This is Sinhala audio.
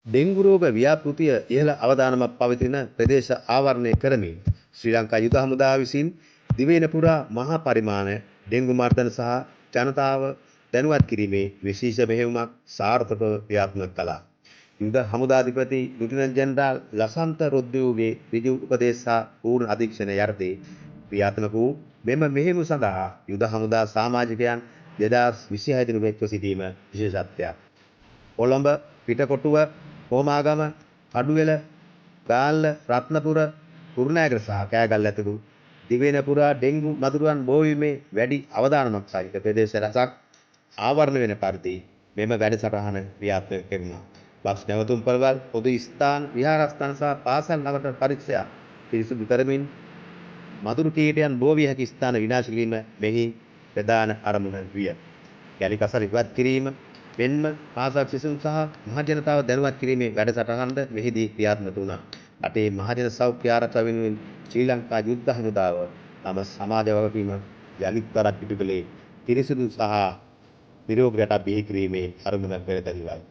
ඩෙංගු රෝග ව්‍යාපෘතිය ඉහළ අවදානමක් පවතින ප්‍රදේශ ආවරණය කරමින් ශ්‍රී ලංකා යුද හමුදාව විසින් දිවයින පුරා මහා පරිමාණ ඩෙංගු මර්ධන සහ ජනතාව දැනුවත් කිරීමේ විශේෂ මෙහෙයුමක් සාර්ථකව ක්‍රියාත්මක කළා. යුද හමුදාධිපති ලුටිනන්ට් ජෙනරාල් ලසන්ත රොද්දුගේ ඍජු උපදෙස් සහ පූර්ණ අධීක්ෂණය යටතේ ක්‍රියාත්මක වූ මෙම මෙහෙයුම සඳහා යුද හමුදා සමාජිකයන් 2026 දෙනෙකු එක්ව සිටීම විශේෂත්වයක්. කොළඹ, පිටකොටුව, හෝමාගම, කඩුවෙල, ගාල්ල, රත්නපුර, කුරුණෑගල සහ කෑගල්ල ඇතුළු දිවයින පුරා ඩෙංගු මදුරුවන් බෝ වීමේ වැඩි අවදානමක් සහිත ප්‍රදේශ රැසක් ආවරණ වෙන පරිදි මෙම වැඩසටහන ක්‍රියාත්මක කෙරුණා. බස් නැවතුම් පොළවල්, පොදු ස්ථාන, විහාරස්ථාන සහ පාසල් අවට පරිසරය පිරිසිදු කරමින් මදුරු කීටයන් බෝ විය හැකි ස්ථාන විනාශ කිරීම මෙහි ප්‍රධාන අරමුණ විය. වැලි කසල් ඉවත් කිරීම මෙන්ම පාසල් සිසුන් සහ මහජනතාව දැනුවත් කිරීමේ වැඩසටහනද මෙහිදී ක්‍රියාත්මක වුණා. රටේ මහජන සෞඛ්‍ය ආරක්ෂාව වෙනුවෙන් ශ්‍රී ලංකා යුද්ධ හමුදාව තම සමාජ වගකීම යළිත් වරක් ඉටු කළේ පිරිසිදු සහ නිරෝගී රටක් බිහි කිරීමේ අරමුණ පෙරදැරිවයි.